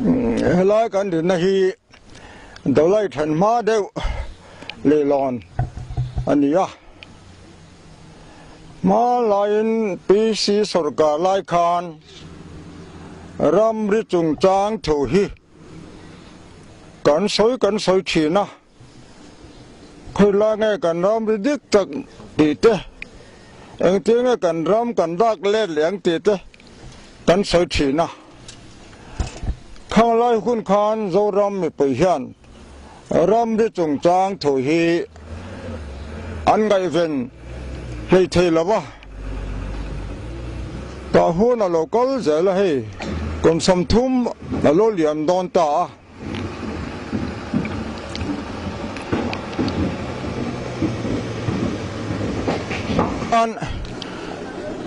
Helai kan dinna hi Dawlai then hma deuh leilawn a ni a. Hma laiin PC sawrkar lai khan ramri chungchang thu hi kan sawi kan sawi thin a. Khawilai nge kan ram ri dik tak tih te, engtin nge kan ram kan lak let leh ang tih te kan sawi thin a. Khanglai hun khan Zoram mipui hian ramri chungchang thu hi an ngaihven hlei thei lo va. Tah hun a lo kal zel a hei, kum 30 a lo liam dawn ta a.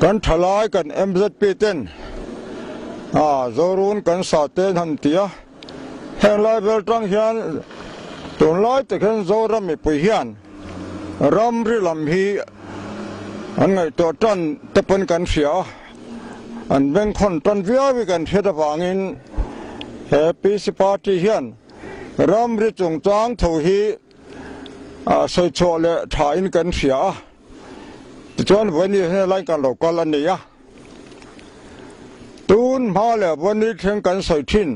Kan thalai kan MZP ten a Zorun kan sa ten han ti a, heng lai vel tang hian tunlai tak hian Zoram mipui hian ramri lam hi an ngaihtuah tan te pawn kan hria a. An bengkhawn tan viau hi kan hriat avangin he PC party hian ramri chungchang tho hi sawi chhuah leh thain kan hria a, tichuan Vawini helai kan lo kal a ni a. Tun hma leh Vawini thleng kan sawi thin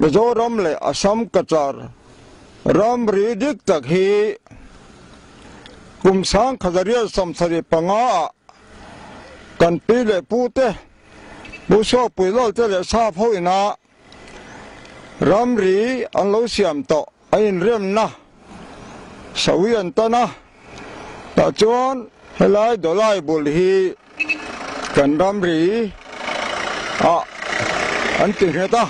Mizoram leh Assam Cachar ramri dik tak hi kum 1975 ah Kan pi leh pu te, Pu Suakpui Lal te leh Sap ho ina ramri an lo siam tawh a inremna sawi an tan a, tah chuan helai Dawlai bul hi kan ramri ah an ti nghet a,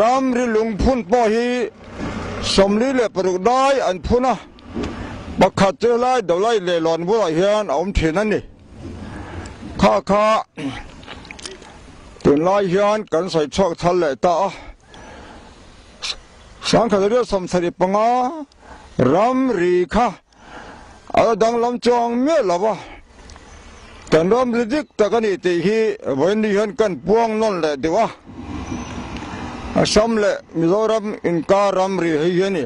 ramri lungphun pawh hi 46 dai an phun a. Pakhat chu helai Dawlai Leilawn bulah hian a awm thin a ni. Kha kha tunlai hian kan sawi chhuak thar leh ta a. 1975 ramri kha a la danglam chuang miah lo va. Kan ramri dik tak a ni tih hi vawiin hian kan puang nawn leh deuh a. Assam leh Mizoram inkar ramri hei hi a ni.